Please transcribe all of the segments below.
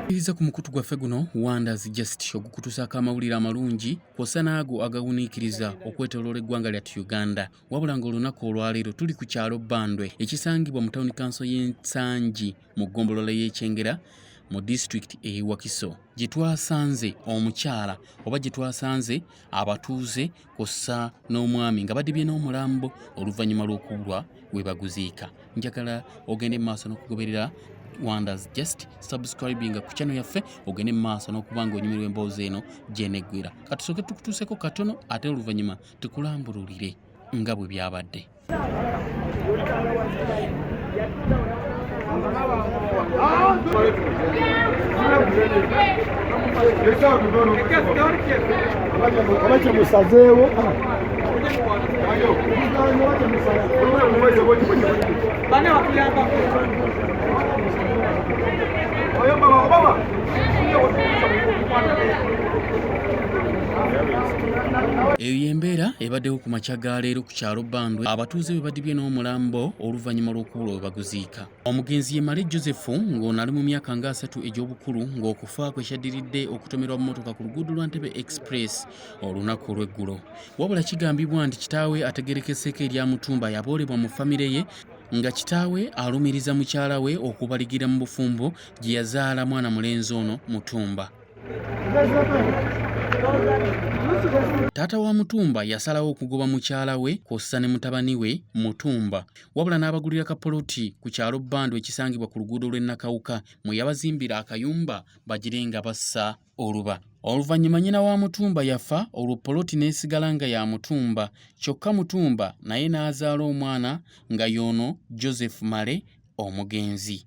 Iriza ku mukutu gwaffe guno Wonders Just ogukutuusaako amawulire amalungi kw'ossa n'ago agawuniikiriza okwetooloola eggwanga lyattu Uganda. Wabula ng'olunaku olwaleero tuli ku kyalo Bbandwe ekisangibwa mu tawuni kanso y'e Nsangi mu ggombolola y'e Kyengera mu disitulikiti ey'e Wakiso gye twasanze omukyala oba gye twasanze abatuuze kw'ossa n'omwami nga badibye n'omulambo oluvannyuma lw'okubulwa we baguziika. Njagala ogende mu maaso n'okugoberera Wonders Just subscribinga ku channel yaffe ogende mu maaso n'okuba nga onyumirwa emboozi eno gyeneggwera. Katusooke tukutuuseko katono ate oluvannyuma tukulambululire nga bwe byabadde. Oba kyemusazeewo Eyo y'embeera ebaddewo ku makya ga leero ku kyalo Bbandwe abatuuze bwe badibye n'omulambo oluvannyuma lw'okubula we baguziika. Omugenzi ye Male Joseph ng'ono ali mu myaka nga asatu egy'obukulu ng'okufa kwe kyaddiridde okutomerwa mmotoka ku luguudo lwa Ntebe Express olunaku olw'eggulo. Wabula kigambibwa nti kitaawe ategeerekeseeko erya Mutumba yaboolebwa mu famire ye nga kitaawe alumiriza mukyala we okubaligira mu bufumbo gye yazaala mwana mulenzi ono Mutumba. Taata wa Mutumba yasalawo okugoba mukyala we kw'ossa ne mutabani we Mutumba wabula n'abagulira ka poloti ku kyalo Bbandu ekisangibwa ku luguudo lw'e Nakawuka mwe yabazimbira akayumba bagire nga bassa oluba. Oluvannyuma nnyina wa Mutumba yafa olwo poloti n'esigala nga ya Mutumba kyokka Mutumba naye n'azaala omwana nga y'ono Joseph Male omugenzi.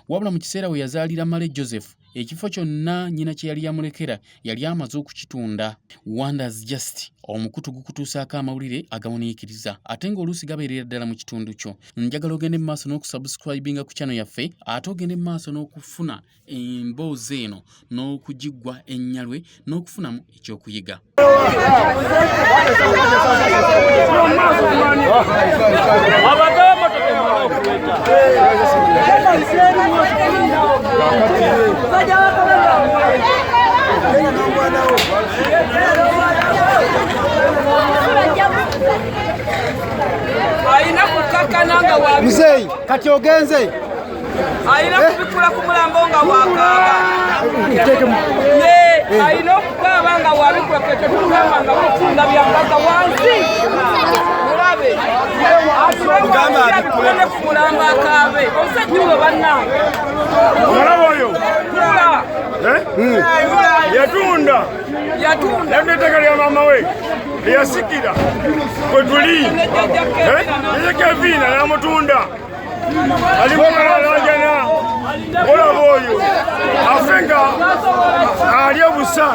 Wabula mu kiseera we yazaalira Male Joseph, ekifo kyonna nnyina kye yali yamulekera yali amaze okukitunda. Wonders Just omukutu gukutuusaako amawulire agawuniikiriza ate ng'oluusi gabeerera ddala mu kitundu kyo. Njagala ogende mu maaso n'okusubscribinga ku channel yaffe ate ogende mu maaso n'okufuna emboozi eno n'okugiggwa ennyalwe n'okufunamu ekyokuyiga. Alina kukakana nga wa Muzeeyi kati ogenze alina kubikula ku mulambo nga wakaaba ye alina okukaaba nga wabikula ffe tetugamba nga butunda byambaga wansi mulabe atulewabikule ku mulambo akaabe omusajja oyo bannange omulaba oyo yatunda yatunda ettaka lya maama we lyeyasikira kwe tuli jjajja Kevina n'amutunda ali mukalalajana olaba oyo afe nga alya busa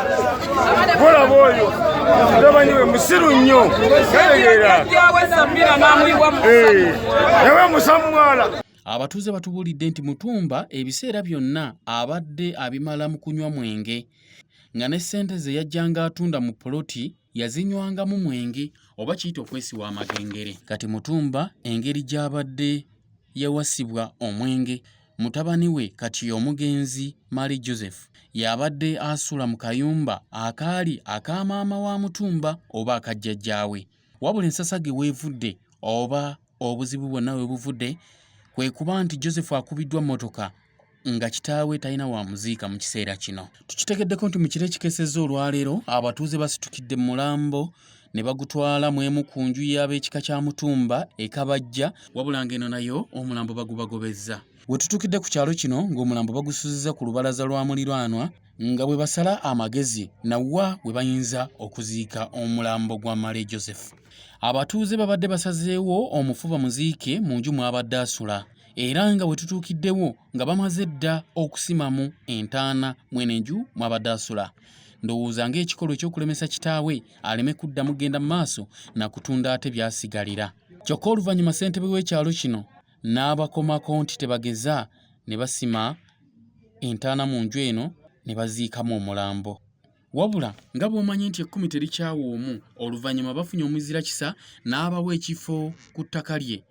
olaba oyo tamanyiwe musiru nnyo tegeera nawe musamwala. Abatuuze batubuulidde nti Mutumba ebiseera byonna abadde abimala mu kunywa mwenge nga ne ssente ze yajjanga atunda mu poloti yazinywangamu mwenge oba kiyite okwesiwa amagengere. Kati Mutumba engeri gy'abadde yawasibwa omwenge, mutabani we kati omugenzi Male Joseph y'abadde asula mu kayumba akaali aka maama wa Mutumba oba aka jjajjaawe. Wabula ensasage w'evudde oba obuzibu bwonna we buvudde kwe kuba nti Joseph akubiddwa mmotoka nga kitaawe talina wamuziika mu kiseera kino. Tukitegeddeko nti mu kiro ekikeesezza olwaleero abatuuze basitukidde mu mulambo ne bagutwala mu emu ku nju y'ab'ekika kya Mutumba e Kabajja wabula ng'eno nayo omulambo bagubagobezza. We tutuukidde ku kyalo kino ng'omulambo bagusuzizza ku lubalaza lwa muliraanwa nga bwe basala amagezi na wa we bayinza okuziika omulambo gwa Male Joseph. Abatuuze babadde basazeewo omufu bamuziike mu nju mw'abadde asula era nga we tutuukiddewo nga bamaze dda okusimamu entaana mwene enju mw'abadde asula. Ndowooza ng'ekikolwa eky'okulemesa kitaawe aleme kuddamu kugenda mu maaso na kutunda ate byasigalira. Kyokka oluvannyuma ssentebe w'ekyalo kino n'abakomako nti tebageza ne basima entaana mu nju eno ne baziikamu omulambo. Wabula nga bw'omanyi nti ekkumi terikyawa omu, oluvannyuma bafunye omuzirakisa n'abawa ekifo ku ttaka lye.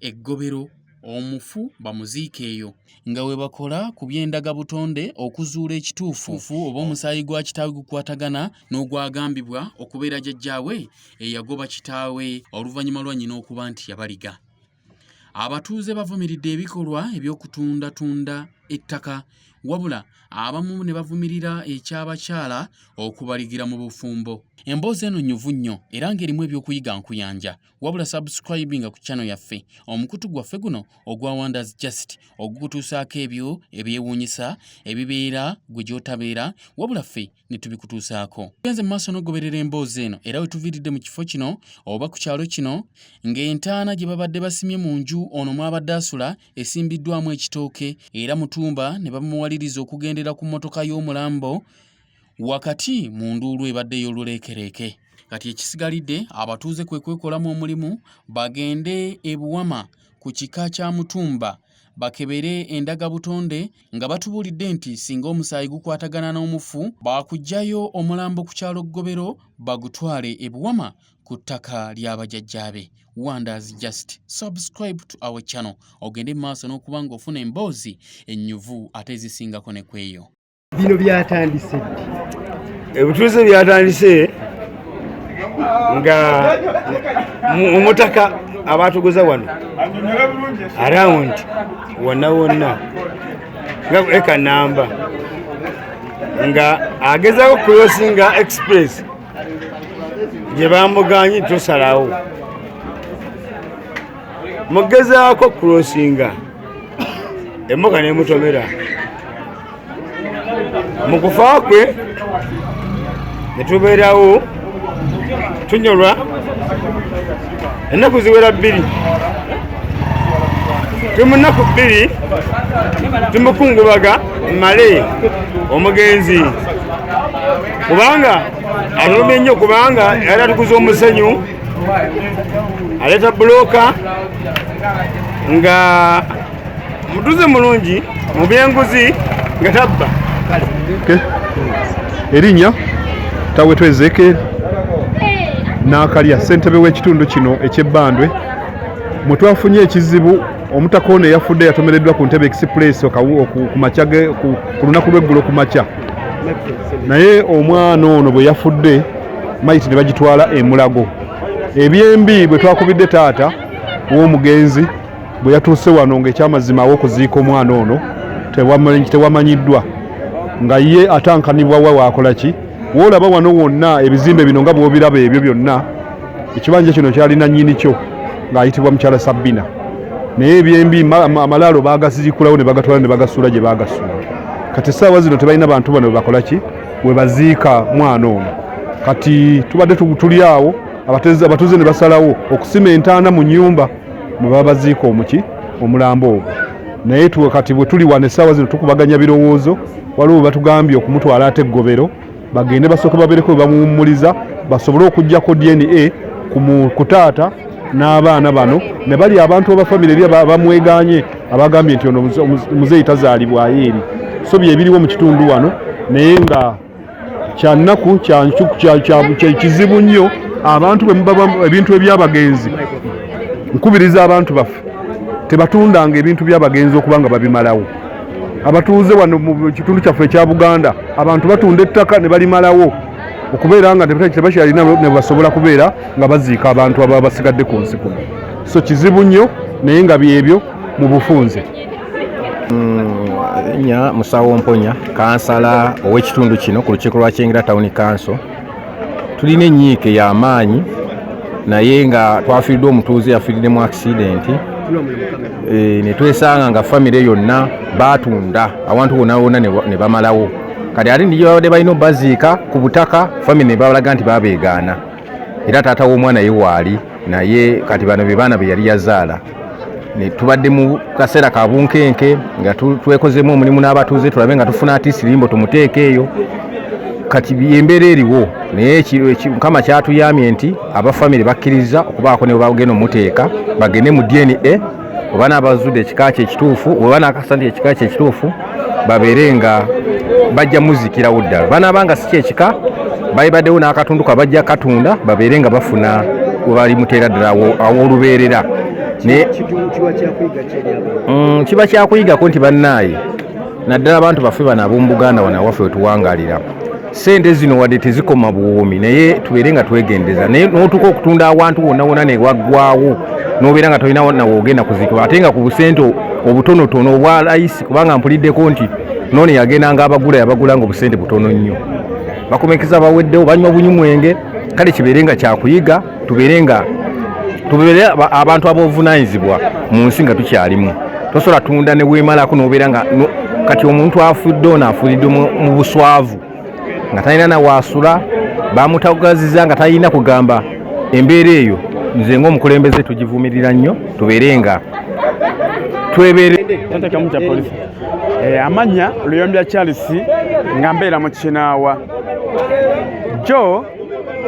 eggobero omufu bamuziike eyo nga we bakola ku by'endagabutonde okuzuula ekituufu oba omusaayi gwa kitaawe gukwatagana n'ogwagambibwa okubeera jjajjaawe eyagoba kitaawe oluvannyuma lwa nnyina okuba nti yabaliga. Abatuuze bavumiridde ebikolwa eby'okutundatunda ettaka wabula abamu ne bavumirira eky'abakyala okubaligira mu bufumbo. Emboozi eno nnyuvu nnyo era ng'erimu ebyokuyiga nkuyanja wabula subscribinga ku channel yaffe omukutu gwaffe guno ogwa Wonders Just ogukutuusaako ebyo ebyewuunyisa ebibeera gwe gy'otabeera wabula ffe ne tubikutuusaako. Tugenze mu maaso n'okugoberera emboozi eno era we tuviiridde mu kifo kino oba ku kyalo kino ng'entaana gye babadde basimye mu nju ono mw'abadde asula esimbiddwamu ekitooke era Mutumba ne bamuwaliriza okugendera ku mmotoka y'omulambo wakati mu nduulu ebadde ey'oluleekereeke. Kati ekisigalidde abatuuze kwe kwekolamu omulimu bagende e Buwama ku kika kya Mutumba bakebere endagabutonde nga batubuulidde nti singa omusaayi gukwatagana n'omufu baakuggyayo omulambo ku kyalo Ggobero bagutwale e Buwama ku ttaka lya bajjajjaabe. Wonders just subscribe to our channel ogende mu maaso n'okuba ng'ofuna emboozi ennyuvu ate ezisingako ne kweyo. Bino byatandise ddi? Ebituuze byatandise nga omutaka abatuguza wano around wonna wonna nga eka namba nga agezaako kuyosinga express gye bamuganyi tosalawo mugezaako kurosinga emmoka nemutomera mu kufa kwe netubeerawo tunyolwa ennaku ziwera bbiri tumunaku bbiri tumukungubaga male omugenzi kubanga alumye nnyo kubanga yali atukuza omusenyu aleeta bulooka nga mutuze mulungi mu byenguzi nga tabba. Erinnya Tawetwa Ezekiel Naakalya, ssentebe w'ekitundu kino eky'Ebbandwe. Mwe twafunye ekizibu, omutaka ono eyafudde yatomereddwa ku Ntebe Express ku makya ku lunaku lw'eggulo ku makya, naye omwana ono bwe yafudde mayiti ne bagitwala e Mulago. Ebyembi bwe twakubidde taata w'omugenzi bwe yatuuse wano ng'ekyamazima aw'okuziika omwana ono tewamanyiddwa, nga ye atankanibwa wa waakola ki. Woolaba wano wonna ebizimbe bino nga bw'obiraba ebyo byonna, ekibanja kino kyalina nnyini kyo ng'ayitibwa mukyala Sabbina, naye ebyembi amalaalo baagaziikulawo ne bagatwala ne bagasuula gye baagasuula. Kati essaawa zino tebalina bantu bano bebakola ki we baziika mwana ono. Kati tubadde tuli awo abatuuze ne basalawo okusima entaana mu nnyumba mwe baba baziika omuki omulambo ogwo. Naye kati bwe tuli wano essaawa zino tukubaganya birowoozo, waliwo batugambye okumutwala ate eggobero bagende basooke babeereko bwe bamuwummuliza basobole okuggyako DNA ku taata n'abaana bano ne bali abantu aba famire eri bamweganye abagambye nti ono muzeeyi tazaalibwayo eri. So bye biriwo mu kitundu wano, naye nga kyannaku kizibu nnyo abantu bwe muba ebintu ebyabagenzi. Nkubiriza abantu baffe tebatundanga ebintu by'abagenzi okuba nga babimalawo. Abatuuze wano mu kitundu kyaffe ekya Buganda abantu batunda ettaka ne balimalawo okubeera nga tebakyalina ne basobola kubeera nga baziika abantu ababa basigadde ku nsi kuno. So kizibu nnyo, naye nga byebyo mu bufunze. Nya Musawo Mponya, kansala ow'ekitundu kino ku lukiiko lwa Kyengera Town Council. Tulina ennyiike y'amaanyi, naye nga twafiiriddwa omutuuze yafiiridde mu accident, ne twesanga nga famire yonna baatunda awantu wonna wonna ne bamalawo. Kati ate ndio babadde balina obaziika ku butaka, famire ne babalaga nti babeegaana, era taata w'omwana ye waali, naye kati bano be baana be yali yazaala. Ne tubadde mu kaseera ka bunkenke nga twekozemu omulimu n'abatuuze tulabe nga tufuna atisirimbo tumuteeke eyo. Kati embeera eriwo, naye Mukama kyatuyambye nti abafamire bakkiriza okubaako ne bagenda omuteeka bagende mu DNA oba n'abazudde ekika kye ekituufu oba n'akasa nti ekika kye ekituufu babeere nga bajja muzikirawo ddala. Banaaba nga si kyekika balibaddewo n'akatundu ka bajja katunda babeere nga bafuna we balimuteera ddala aw'olubeerera. Kiba kyakuyigako nti bannaaye naddala abantu baffe bano ab'omu Buganda wano awaffe wetuwangalira, sente zino wadde tezikoma buwoomi, naye tubeere nga twegendeza, naye n'otuuka okutunda awantu wonna wonna ne waggwawo n'obeera nga tolina nawe ogenda kuziikibwa, ate nga ku busente obutonotono obwa layisi, kubanga mpuliddeko nti noono yagendanga abagula yabagula nga obusente butono nnyo, bakomekeza baweddewo banywa bunywi mwenge. Kale kibeere nga kyakuyiga, tubeere nga tubeere abantu ab'obuvunaanyizibwa mu nsi nga tukyalimu. Tosobola tunda ne weemalako n'obeera nga kati omuntu afudde ono afuridde mu buswavu nga talina nawaasula, bamutagaziza nga talina kugamba. Embeera eyo nze ng'omukulembeze tugivumirira nnyo, tubeere nga twebeere. Amannya Luyombya Charles, nga mbeera mu Kinaawa. Jjo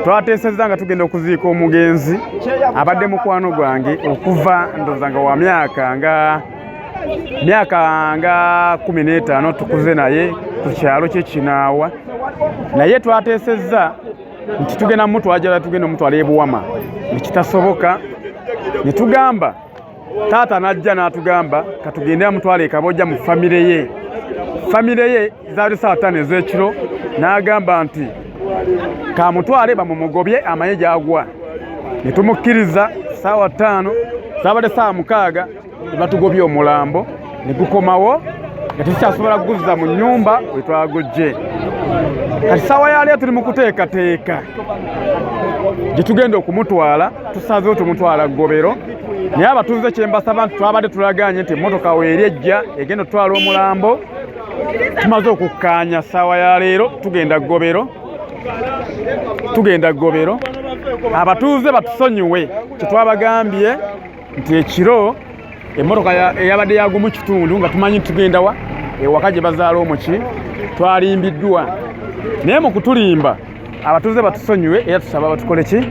twateesezza nga tugenda okuziika omugenzi abadde mukwano gwange okuva ndowooza nga wa myaka nga 15, tukuze naye ku kyalo kye Kinaawa, naye twateesezza nti tugenda mutwajala, tugenda omutwala e Buwama, nekitasoboka ne tugamba taata n'ajja n'atugamba katugende amutwale e Kabojja mu famire ye. Famire ye zaali saa 5 ez'ekiro, n'agamba nti kamutwale bamumugobye amanye gy'agwa, ne tumukkiriza. Saawa 5 zaabadde saawa 6 ne batugobye omulambo ne gukomawo nga tekikyasobola kuguzza mu nnyumba we twagujje. Kati saawa ya leero tuli mu kuteekateeka gye tugenda okumutwala, tusazeewo tumutwala Ggobero, naye abatuuze kye mbasaba nti twabadde tulagaanye nti emmotoka weeri ejja egenda otutwala omulambo, tumaze okukkaanya ssaawa ya leero tugenda Ggobero, tugenda Ggobero. Abatuuze batusonyiwe kye twabagambye nti ekiro emmotoka eyabadde yagumu kitundu nga tumanyi tugenda wa ewaka gye bazaala omuki, twalimbiddwa, naye mu kutulimba abatuuze batusonyiwe, era tusaba batukole ki,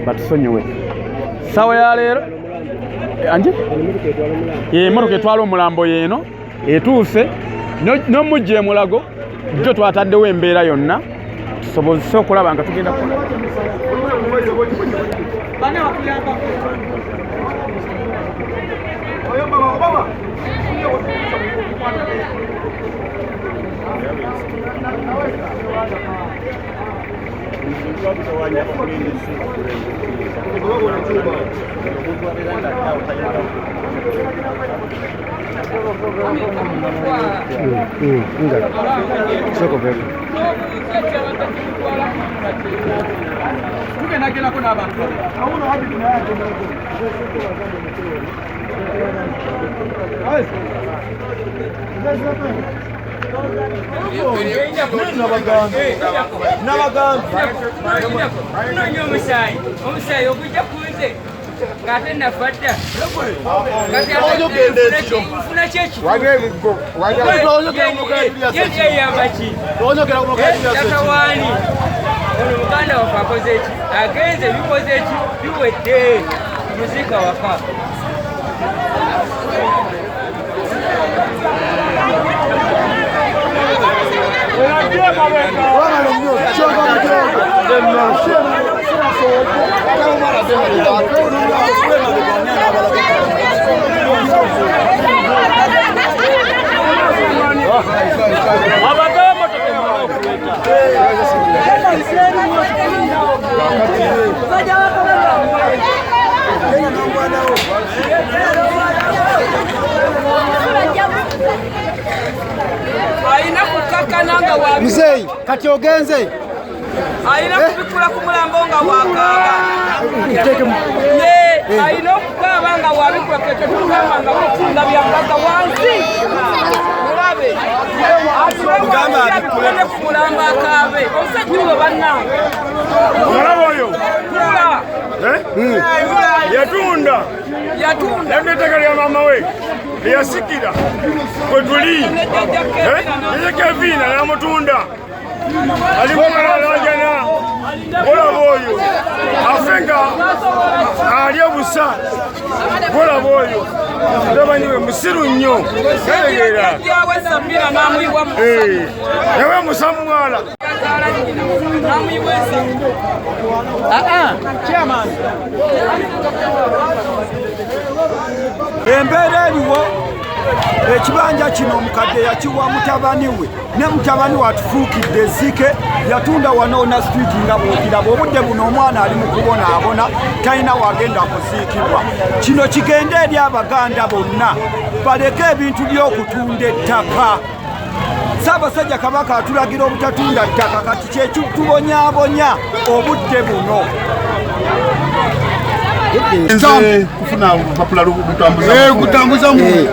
batusonyiwe. Ssaawa ya leero anje emmotoka etwala omulambo yeeno etuuse n'omujja emulago. Jjo twataddewo embeera yonna tusobozese okulaba nga tugenda kukola. Tugendagendako n'abantu Noonya omusaayi, omusaayi ogujja ku nze ng'ate nafa dda. Nfuna ki ekiyamba ki? Tatawaani ono muganda waffe akoze ki? Agenze bikoze ki? Biwedde, muziika waka. Alina kukakkana nga wa Muzeeyi, kati ogenze alina kubikula ku mulambo nga wakaaba, ye alina okukaaba nga wabikula. Ffe tetugamba nga butunda byagaga wansi, mulabe atule ku mulambo akaabe omusajja oyo bannange. Omulaba oyo Tula yatunda yatunda yatunda ettaka lya maama we lyeyasikira kwe tuli ne jjajja Kevina. Jjajja Kevina n'amutunda, ali mukalalajana. Olaba oyo afe nga alya busa, olaba oyo tamanyiwe, musiru nnyo, tegeera. Jjajjaawe Samira n'amuyiwa mu Nawe musa mumwala. Yazaala nnyina n'amuyiwa ensawo. Chairman. Embeera eriwo, ekibanja kino omukadde yakiwa mutabani we, ne mutabani we atufuukidde ezzike, yatunda wano na street nga bw'ogiraba. Obudde buno omwana ali mu kubonaabona, talina wagenda kuziikibwa. Kino kigende eri Abaganda bonna, baleke ebintu by'okutunda ettaka. Ssaabasajja Kabaka atulagira obutatunda ttaka, kati kyekitubonyaabonya obudde buno. Nze kufuna olupapula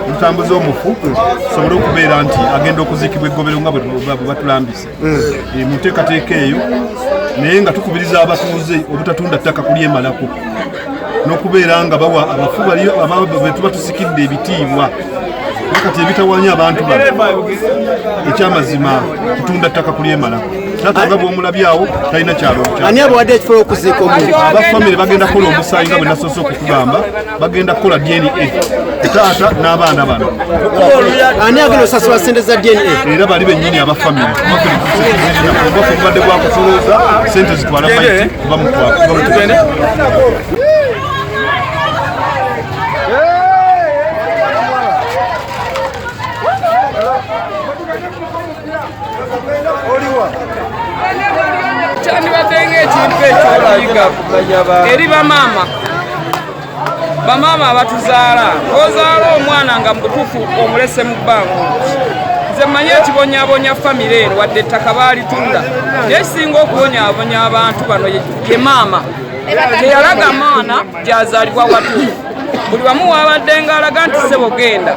lutambuza omufu tusobole okubeera nti agenda okuziikibwa eggobero nga bwe batulambise mu nteekateeka eyo, naye nga tukubiriza abatuuze obutatunda ttaka kulyemalako n'okubeera nga bawa abafu be tuba tusikidde ebitiibwa. Kati ebitawanya abantu bano ekyamazima kutunda ttaka kulyemalako. Taata nga bw'omulabyawo talina kyalo. Ani abawadde ekifo okuziika omuntu? Aba famire bagenda kukola omusaayi nga bwe nasoose okukugamba, bagenda kukola DNA taata n'abaana bano. Ani agenda osasula ssente za DNA? Era bali bennyini aba famire obafe gubadde gwakusolooza ssente zitwala maiti kuba mutwala. Kyandibadde ng'ekintu ekyokuyiga eri bamaama, bamaama abatuzaala. Ozaala omwana nga mu butuufu omulese mu bbanga. Nze mmanyi ekibonyaabonya famire eno, wadde ettaka baalitunda, naye ekisinga okubonyaabonya abantu bano ye maama teyalaga mwana gy'azaalibwa watuufu. Buli wamu wabadde ng'alaga nti ssebo genda,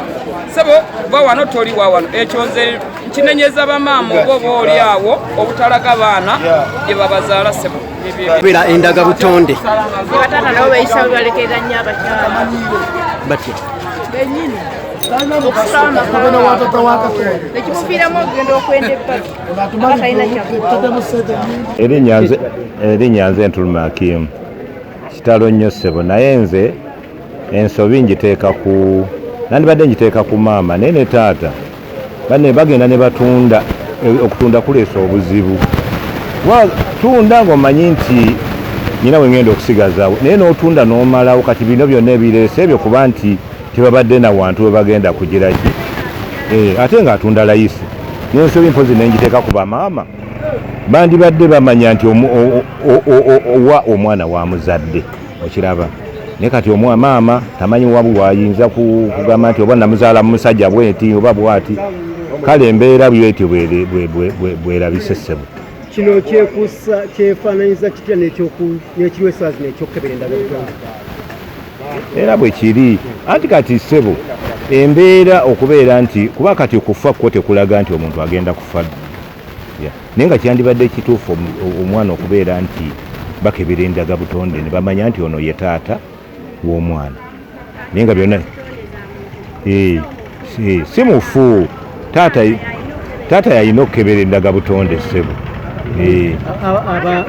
ssebo va wano, toli wa wano. Ekyo nze nkinenyeza bamaama oba oba oli awo obutalaga baana gye babazaala, ssebo. Beera endaga butonde. Bataata nabo beeyisa bwe balekerera nnyo abakyala. Batya? Bennyini okusala amaka nekimuviiramu okugenda okwenda ebbali aba talina kyakuwa. Erinnya nze Ntuluma Hakimu. Kitalo nnyo ssebo, naye nze ensobi ngiteeka ku nandibadde ngiteeka ku maama, naye ne taata banne bagenda ne batunda. Okutunda kuleesa obuzibu. Tunda ng'omanyi nti nyina we ngenda okusigazaawo, naye n'otunda n'omalawo. Kati bino byonna ebireese ebyo kuba nti tebabadde na wantu we bagenda kugira ki, ate ng'atunda layisi. N'ensobi mpozi nengiteeka ku bamaama, bandibadde bamanya nti owa omwana wa muzadde okiraba, naye kati omwa maama tamanyi wabu wayinza kugamba nti oba namuzaala musajja bweti oba bwati. Kale embeera bwetyo bwerabise ssebo. Kino kyekuusa kyefaananyiza kitya n'ekiriwo essaawa zino ekyokukebera endagabutonde? Era bwe kiri anti kati ssebo embeera okubeera nti kuba kati okufa kwo tekulaga nti omuntu agenda kufa, naye nga kyandibadde kituufu omwana okubeera nti bakebera endagabutonde ne bamanya nti ono ye taata w'omwana, naye nga byonna si mufu. Taata yalina okukebera endagabutonde ssebo.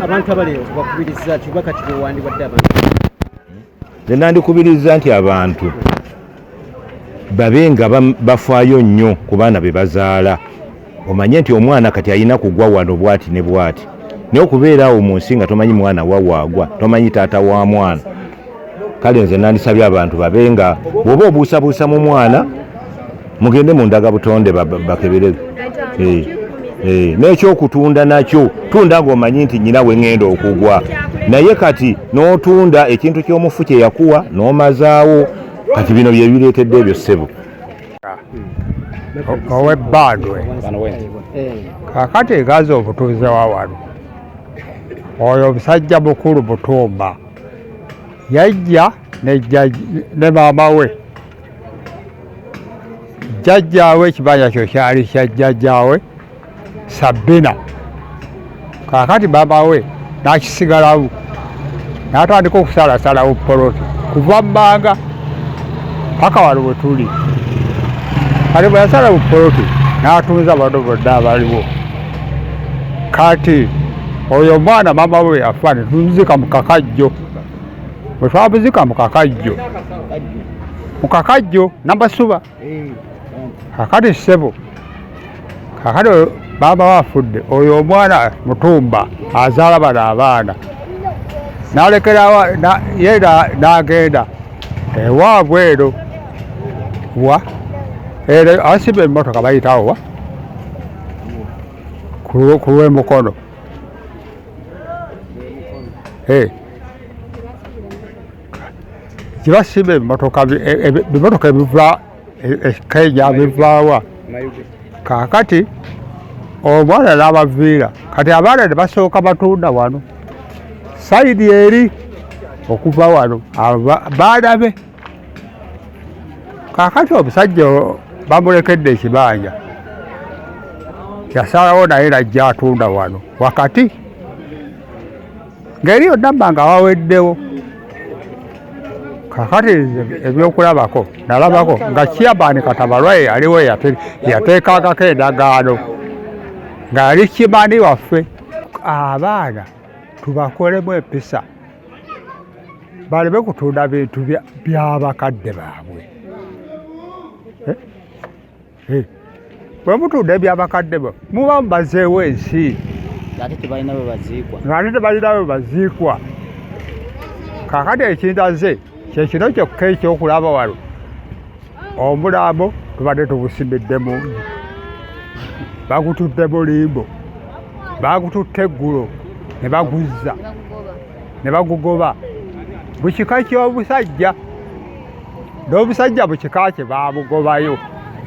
Abantu abali bakubiriza ki oba kati bwewandibadde abantu? Nze nandikubiriza nti abantu babe nga bafaayo nnyo ku baana be bazaala, omanye nti omwana kati alina kugwa wano bwati ne bwati, naye okubeera awo mu nsi nga tomanyi mwana wa waagwa, tomanyi taata wa mwana. Kale nze nandisabye abantu babe nga bw'oba obuusabuusa mu mwana, mugende mu ndagabutonde bakebere. N'ekyokutunda nakyo, tunda ng'omanyi nti nnyina we ŋŋenda okugwa, naye kati n'otunda ekintu ky'omufu kye yakuwa n'omazaawo. Kati bino bye bireetedde ebyo ssebo. Ow'ebbandwe kakati egaza obutuuze wa wano, oyo omusajja mukulu Mutumba yajja ne maama we, jjajjaawe. Ekibanja kyo kyali kya jjajjaawe Sabina. Kakati maama we n'akisigalawo n'atandika okusalasalawo poloti kuva mmanga paka wano we tuli. Kati bwe yasalawo poloti n'atunza bano bonna abaliwo. Kati oyo omwana maama we yafa ne tumuzika mu Kakajjo. Bwe twamuzika mu Kakajjo, mu Kakajjo Nambasuba. Kakati ssebo, kakati maama we afudde, oyo omwana Mutumba azaala bano abaana n'alekerawo ye n'agenda. Ewaabwe ero wa ero asiba emmotoka bayitawo wa ku lw'emukono gye basiba emmotoka, bimotoka ebiva e Kenya bivaawa. Kaakati omwana n'abaviira, kati abaana ne basooka batunda wano side eri okuva wano baana be. Kaakati omusajja bamulekedde ekibanja, yasalawo naye najja atunda wano wakati ng'eri yonna mba nga waweddewo. Kakati nze ebyokulabako nalabako nga chairman Katabalwa ye yaliwo, yateekangako endagaano nga yali chairman waffe. Abaana tubakolemu empisa baleme kutunda bintu by'abakadde baabwe. Eh? Bwe mutunda ebyabakadde bwe muba mubazeewo ensi. Ate tebalina bwe baziikwa. Ng'ate tebalina bwe baziikwa. Kaakati ekindaze kyekino kyokka ekyokulaba wano, omulambo tubadde tugusimidde mungi, bagutudde mulimbo, bagututte eggulo ne baguzza ne bagugoba mu kika ky'obusajja, n'omusajja mu kika kye baamugobayo,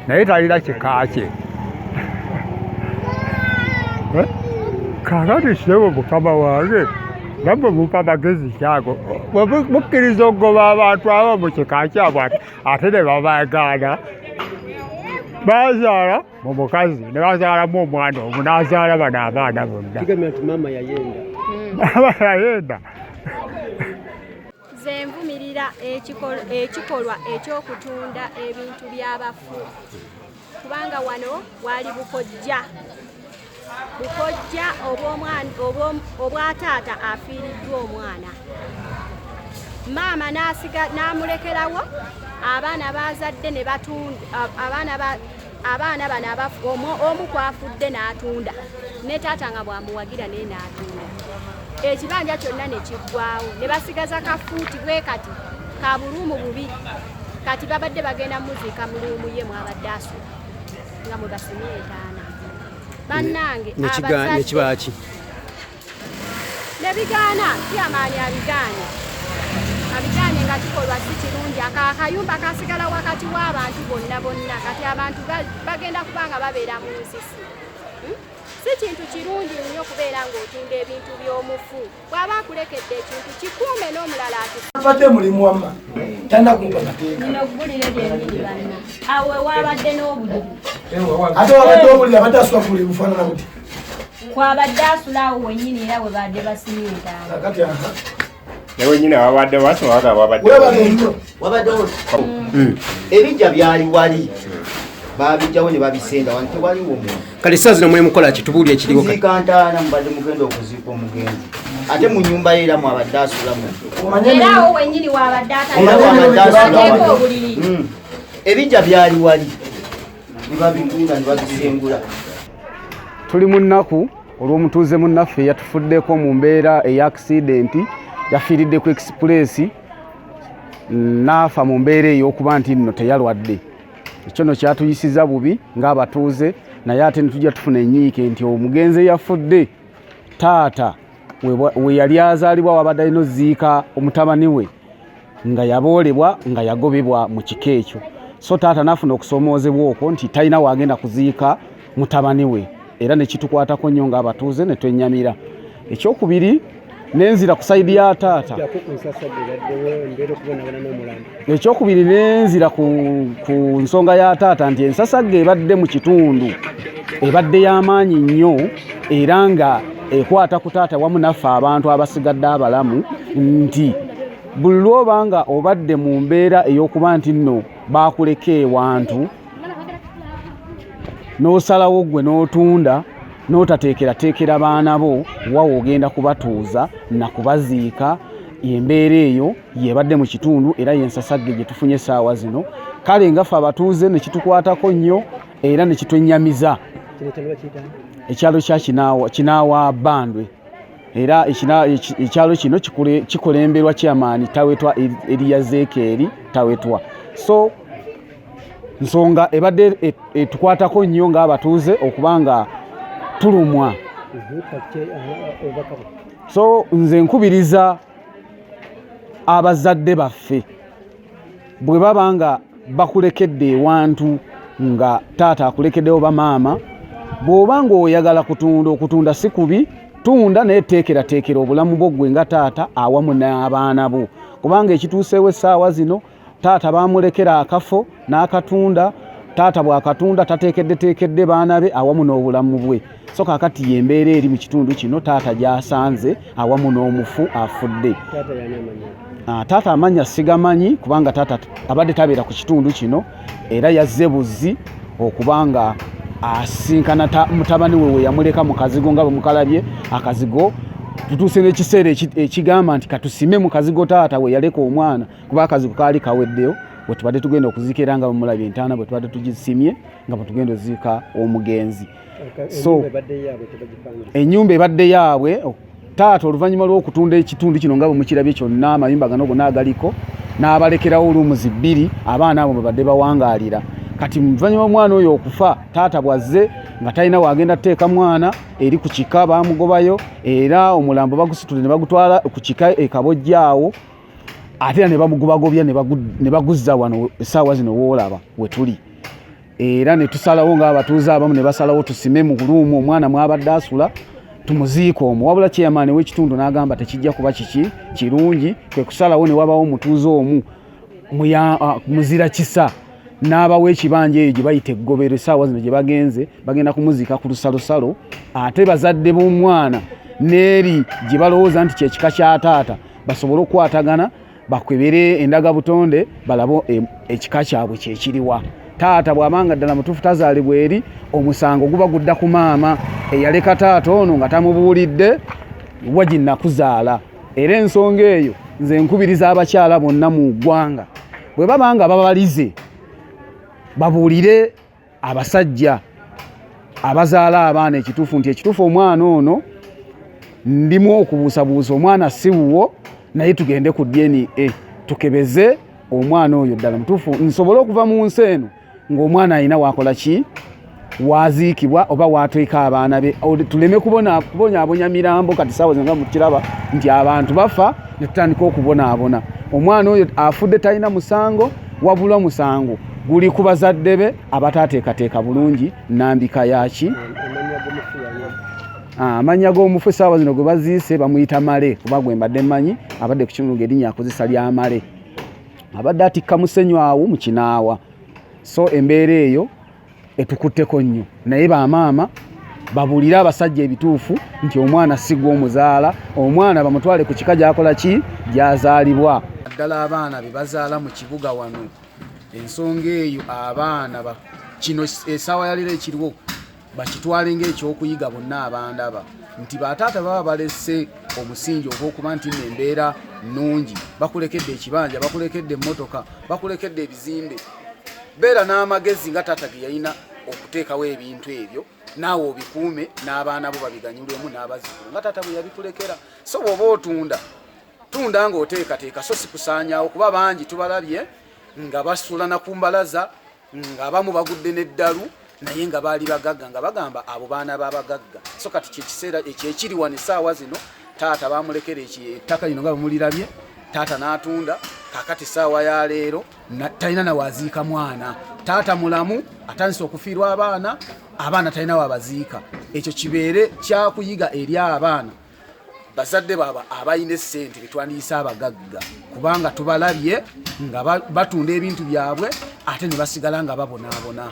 naye talina kika kye. Eh? Kaakati ssebo mukama wange, nammwe mumpa magezi kyago, bwe mukkiriza okugoba abantu abo mu kika kyabwe, ate ne babagaana, bazaala mu mukazi ne bazaalamu omwana omu n'azaala bano abaana bonna. Kigambye nti maama yayenda. Maama yayenda. Nze nvumirira ekikolwa eky'okutunda ebintu by'abafu, kubanga wano wali bukojja, bukojja obwa taata afiiriddwa omwana, maama n'amulekerawo abaana bazadde ne batunda abaana bano omu kwafudde n'atunda, ne taata nga bwamuwagira naye n'atunda ekibanja kyonna ne kiggwawo, ne basigaza kafuuti bwe kati ka buluumu bubi. Kati babadde bagenda muziika mu room ye mwabadde asula nga mwe basimye entaana. Bannange, Nekiba ki? Ne bigaana. Kyamaanyi abigaanye, abigaanye nga kikolwa si kirungi. Aka akayumba kasigala wakati w'abantu bonna bonna. Kati abantu bagenda kuba nga babeera mu nsisi. Si kintu kirungi nnyo kubeera ng'otunda ebintu by'omufu. Bw'aba akulekedde ekintu, kikuume n'omulala ati. Abadde mulimu wamma talina kumpa mateeka. Lino ggulire lyennyini banna, awo wabadde n'obuliri. Ate wabadde obuliri, abadde asula ku buliri bufaanana buti. Kwabadde asula awo wennyini, era we badde basimye entaana. Kakati aha. Ne wenyini wabadde wasoma waga wabadde. Webale nnyo. Wabaddewo ebijja byali wali, babijjawo ne babisenda wano, tewaliwo muntu. Kale saa zino muli mukola ki? Tubuulire ekiriwo kati. Kuziika ntaana, mubadde mugenda okuziika omugenzi, ate mu nyumba ye era mwabadde asulamu. Era awo wennyini wabadde. Era wabadde ateeka asulamu. obuliri. Ebijja byali wali ne babitunda ne babisengula. Tuli mu nnaku olw'omutuuze munnaffe yatufuddeko mu mbeera eya accident. Yafiiridde ku express n'afa mu mbeera ey'okuba nti nno teyalwadde. Ekyo nno kyatuyisiza bubi ng'abatuuze, naye ate ne tujja tufuna enyiike nti omugenzi eyafudde, taata we yali azaalibwa wabadde alina oziika omutabani we, nga yaboolebwa, nga yagobebwa mu kika ekyo. So taata n'afuna okusoomoozebwa okwo nti talina waagenda kuziika mutabani we, era ne kitukwatako nnyo ng'abatuuze ne twenyamira. Ekyokubiri, nenzira ku side ya taata. Ekyokubiri, nenzira ku nsonga ya taata nti ensasagge ebadde mu kitundu ebadde y'amaanyi nnyo, era nga ekwata ku taata wamu naffe abantu abasigadde abalamu, nti buli lwoba nga obadde mu mbeera ey'okuba nti nno baakuleka ewantu n'osalawo ggwe n'otunda n'otateekerateekera baana bo wawe ogenda kubatuuza na kubaziika, embeera eyo yebadde mu kitundu, era yensasagge gye tufunye essaawa zino. Kale nga ffe abatuuze ne kitukwatako nnyo era ne kitwennyamiza. Ekyalo kya Kinaawa, Kinaawa Bandwe. Era ekyalo kino kikulemberwa chairman Tawetwa Eriyazekeeri Tawetwa. So nsonga ebadde etukwatako nnyo ng'abatuuze okuba nga tulumwa. So nze nkubiriza abazadde baffe bwe baba nga bakulekedde ewantu nga taata akulekeddewo oba maama, bw'oba ng'oyagala kutunda, okutunda si kubi, tunda naye teekerateekera obulamu bwo ggwe nga taata awamu n'abaana bo, kubanga ekituuseewo essaawa zino taata baamulekera akafo n'akatunda. Taata bw'akatunda tateekeddeteekedde baana be awamu n'obulamu bwe. So kaakati y'embeera eri mu kitundu kino taata gy'asanze awamu n'omufu afudde. Taata amannya sigamanyi kubanga taata abadde tabeera ku kitundu kino, era yazze buzzi okuba nga asinkana mutabani we we yamuleka mu kazigo nga bwe mukalabye akazigo. Tutuuse n'ekiseera ekigamba nti katusime mu kazigo taata we yaleka omwana, kuba akazigo kaali kaweddeyo bwe tubadde tugenda okuziika, era nga bwemulabye entaana bwe tubadde tugisimye nga bwe tugenda oziika omugenzi. So ennyumba ebadde yaabwe taata oluvannyuma lw'okutunda ekitundu kino nga bwe mukirabye kyonna, amayumba gano gonna agaliko, n'abalekerawo luumuzi bbiri abaana abo bwe badde bawangaalira. Kati oluvannyuma omwana oyo okufa, taata bw'azze nga talina w'agenda kuteeka mwana, eri ku kika baamugobayo, era omulambo bagusitule ne bagutwala ku kika e Kabojja awo, ate era ne bamugobagobya ne baguzza wano essaawa zino woolaba we tuli. Era ne tusalawo ng'abatuuze abamu ne basalawo tusime mu luumu omwana mwabadde asula tumuziike omwo, wabula chairman w'ekitundu n'agamba tekijja kuba kiki kirungi, kwe kusalawo ne wabawo omutuuze omu muzira kisa n'abawa ekibanja eyo gye bayita eggobero. Essaawa zino gye bagenze bagenda kumuziika ku lusalosalo, ate bazadde b'omwana n'eri gye balowooza nti kyekika kya taata basobole okukwatagana bakwebere endagabutonde balabe ekika kyabwe kyekiriwa. Taata bw'abanga ddala mutuufu tazaalibwa eri, omusango guba gudda ku maama eyaleka taata ono nga tamubuulidde wa gye nakuzaala. Era ensonga eyo nze nkubiriza abakyala bonna mu ggwanga, bwe baba nga babalize babuulire abasajja abazaala abaana ekituufu nti ekituufu omwana ono ndimu okubuusabuusa, omwana si wuwo, naye tugende ku DNA tukebeze omwana oyo ddala mutuufu, nsobole okuva mu nsi eno ng'omwana alina wakola ki, waziikibwa oba wateeka abaana be, tuleme kubonyaabonya mirambo. Kati saawa zino nga mukiraba nti abantu bafa ne tutandika okubonaabona. Omwana oyo afudde talina musango, wabula musango guli ku bazadde be abataateekateeka bulungi nambika yaki. Amannya g'omufu essaawa zino gwe baziise bamuyita Male, kuba gwe mbadde mmanyi abadde ku kitundu ng'erinnya akozesa lya Male, abadde atikka musenyu awo mu Kinaawa. So embeera eyo etukutteko nnyo, naye bamaama babuulire abasajja ebituufu nti omwana si gw'omuzaala, omwana bamutwale ku kika gy'akola ki, gy'azaalibwa. Naddala abaana be bazaala mu kibuga wano, ensonga eyo abaana kino essaawa ya leero ekiriwo bakitwale ng'ekyokuyiga bonna abandaba nti bataata baba balese omusingi ogw'okuba nti nno embeera nnungi, bakulekedde ekibanja, bakulekedde emmotoka, bakulekedde ebizimbe. Beera n'amagezi nga taata ge yalina okuteekawo ebintu ebyo, naawe obikuume n'abaana bo babiganyulwemu n'abazzukulu nga taata bwe yabikulekera. So bw'oba otunda, tunda ng'oteekateeka, so si kusaanyaawo, kuba bangi tubalabye nga basula na ku mbalaza, ng'abamu bagudde n'eddalu, naye nga baali bagagga, nga bagamba abo baana b'abagagga. So kati kyekiseera ekyekiri wano essaawa zino, taata bamulekera ettaka lino nga bwemulirabye, taata n'atunda. Kaakati essaawa ya leero talina nawaziika mwana. Taata mulamu atandise okufiirwa abaana, abaana talina wabaziika. Ekyo kibeere kyakuyiga eri abaana bazadde baabwe abalina essente betwandiyise abagagga, kubanga tubalabye nga batunda ebintu byabwe ate ne basigala nga babonaabona.